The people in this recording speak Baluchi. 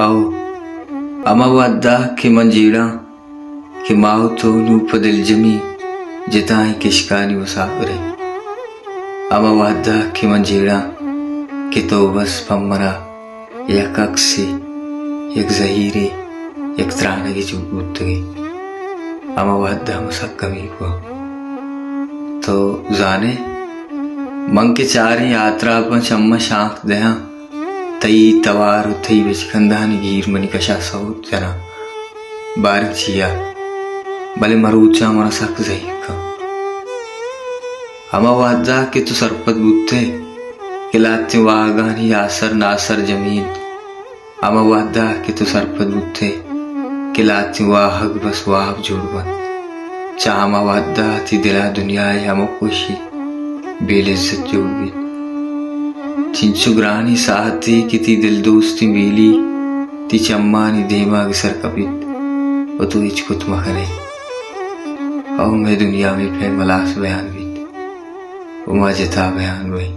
او ہما وہدا کہ من جیڑاں کہ ما و تو نوں پہ دلجمی جتائیں کشکانی مسافر ایں۔ ہما وہدا کہ من جیڑاں کہ تو بس پہ منا یک عکسے، یک زہیرے، یک ترانگے چو بوتگے۔ ہما وہدا من سک کمیک باں۔ تو زانے، من کہ چاریں آتراپاں چماں شانک دیاں، تئی توار و تئی بچکندانی گیر منی کشا سوت جناں۔ باریں چیا، بلے مروچاں منا سک زہیر کن۔ ہما وہدا کہ تو سرپد بوت ئے کہ لہتیں واہگانی آسر ناسرجمی انت، ہما وہدا کہ تو سرپد بوت ئے کہ لہتیں واہگ بس واب جوڑ بنت، چہ ہما وہدا تئی دلا دنیائے ہمک وشی بے لذت جوڑ بیت۔ چنچو گرانیں ساہتے کہ تئی دل دوستیں بیلی تئی چمانی دیما گسر کپیت و تو ہچ کت مکن ئے۔ او مئے دنیا مئے پیم ہلاس بیان بیت و ما جتا بیان بئیں۔